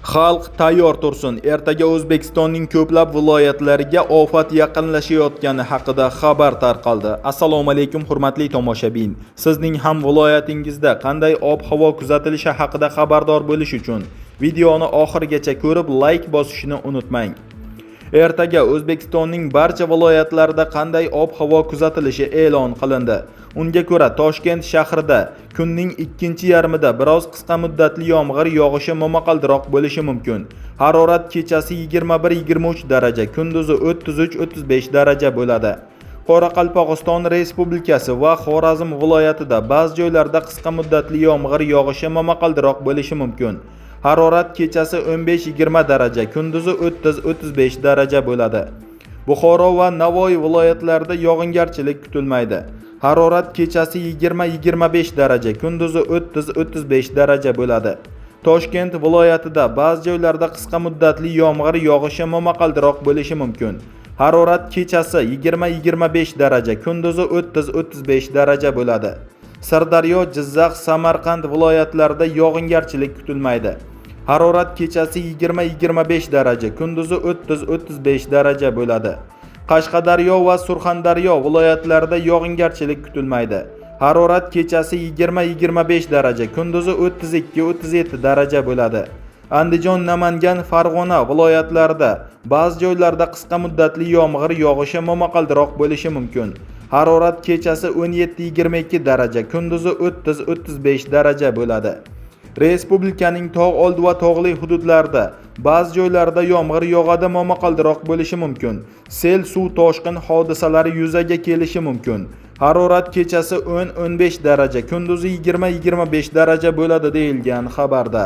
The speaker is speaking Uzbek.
Xalq tayyor tursin. Ertaga O'zbekistonning ko'plab viloyatlariga ofat yaqinlashayotgani haqida xabar tarqaldi. Assalomu alaykum, hurmatli tomoshabin. Sizning ham viloyatingizda qanday ob-havo kuzatilishi haqida xabardor bo'lish uchun videoni oxirigacha ko'rib, layk bosishni unutmang. Ertaga O'zbekistonning barcha viloyatlarida qanday ob-havo kuzatilishi e'lon qilindi. Unga ko'ra, Toshkent shahrida kunning ikkinchi yarmida biroz qisqa muddatli yomg'ir yog'ishi momaqaldiroq bo'lishi mumkin. Harorat kechasi 21-23 daraja, kunduzi 33-35 daraja bo'ladi. Qoraqalpog'iston Respublikasi va Xorazm viloyatida ba'zi joylarda qisqa muddatli yomg'ir yog'ishi momaqaldiroq bo'lishi mumkin. Harorat kechasi 15-20 daraja, kunduzi 30-35 daraja bo'ladi. Buxoro va Navoiy viloyatlarida yog'ingarchilik kutilmaydi. Harorat kechasi 20-25 daraja, kunduzi 30-35 daraja bo'ladi. Toshkent viloyatida ba'zi joylarda qisqa muddatli yomg'ir yog'ishi momaqaldiroq bo'lishi mumkin. Harorat kechasi 20-25 daraja, kunduzi 30-35 daraja bo'ladi. Sirdaryo, Jizzax, Samarqand viloyatlarida yog'ingarchilik kutilmaydi. Harorat kechasi 20-25 daraja, kunduzi 30-35 daraja bo'ladi. Qashqadaryo va Surxondaryo viloyatlarida yog'ingarchilik kutilmaydi. Harorat kechasi 20-25 daraja, kunduzi 32-37 daraja bo'ladi. Andijon, Namangan, Farg'ona viloyatlarida ba'zi joylarda qisqa muddatli yomg'ir yog'ishi momaqaldiroq bo'lishi mumkin. Harorat kechasi 17-22 daraja, kunduzi 30-35 daraja bo'ladi. Respublikaning tog' oldi va tog'li hududlarida ba'zi joylarda yomg'ir yog'adi, momaqaldiroq bo'lishi mumkin. Sel, suv toshqin hodisalari yuzaga kelishi mumkin. Harorat kechasi 10-15 daraja, kunduzi 20-25 daraja bo'ladi, deyilgan xabarda.